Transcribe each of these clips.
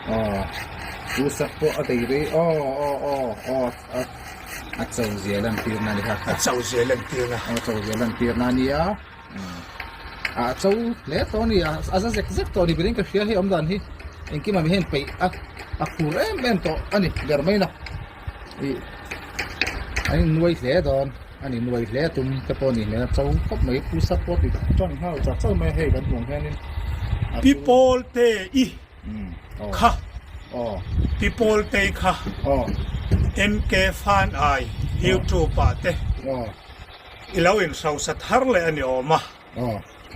Aw Pusak pawh a bei rei aw aw aw aw a a cho zia lantirna a ni kha A cho zia lantirna. Aw a cho zia lantirna a nia. A cho hle tawh a ni a a za zek zek tawh a ni berin ka hria hei awm dan hi engkim ah mi hian peih a a phur em em tawh a ni ber mai na ih an innuai hle dawn a ni nuai hle tum te pawh a nih hmel a cho khawp mai pu sap pawh ti tan nghal char char mai a hei kan hmuh ang hianin Pi Pawl te i kha Pi Pawl te i kha MK Fan ai YouTube ah te I lo inhrosa thar leh a ni awm a,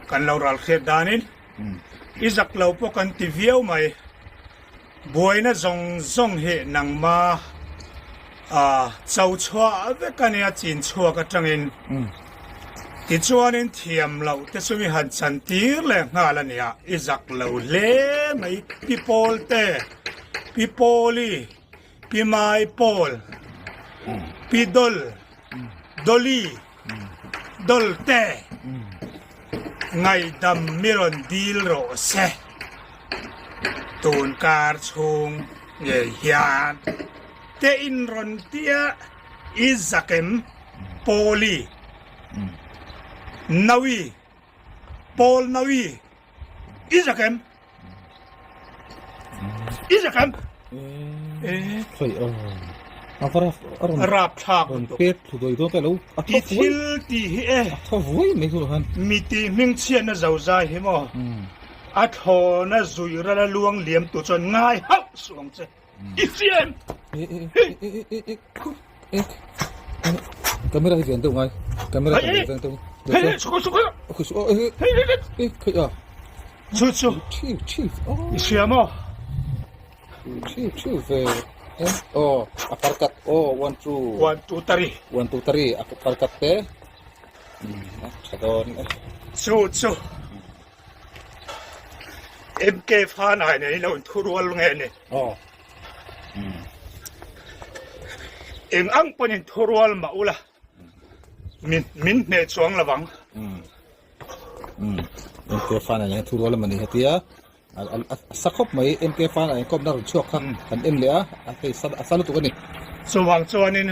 kan lo ral hriat danin i zak lo pawh kan ti viau mai. Buaina zawng zawng hi nangma cho chhuah vek a nia chin chhuak atangin. Tichuanin thiam loh te chu mi han chan tir leh nghal a nia, i zak lo hle mai Pi Pawl te, Pi Pawli, Pi Mai Pawl, Pi Dol, Dolly, Dolte, ngaihdam mi rawn dil rawh se. Tun kar chhung ngei hian te in rawn tia i zakem Pawli, Nawi, Pawl Nawi, i zakem. I zak em? Rapthlak lutuk. I thil tih hi e. Mi tih hmingchhiatna zozai hi maw? A thlawna zui rala luang liam tu chuan ngai hauh suh ang che. I hria em? Camera hi veng deuh ngai. Camera hi veng deuh. Hei hei sukho sukho. Okey su oh hei hei hei khei a. Chu chu. Thi thi. I hria maw? Thi thi ve. Oh, a parkat. Oh, 1 2. 1 2 3. 1 2 3 a parkat te. A tha dawn. Chu chu. MK Fanai nei lo in thurual nge ni. Oh. Eng ang pawn in thurual mah ula min min hneh chuang lo ang. MK Fanai nei thurual emaw ni hetia a sa khawp mai MK Fanai in kawpna rawn chhuak kha kan en leh a a hei a sa lutuk a ni. Chuvang chuanin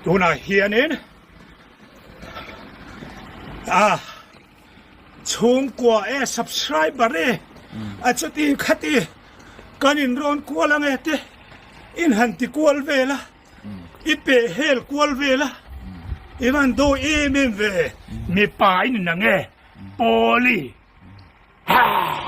tunah hianin a Chhungkua e subscriber e a chuti khati kan in rawn kual ange te in han ti kual vel a i peh hel kual vel a i van dawi em em ve mipa in in ange Pawli haa.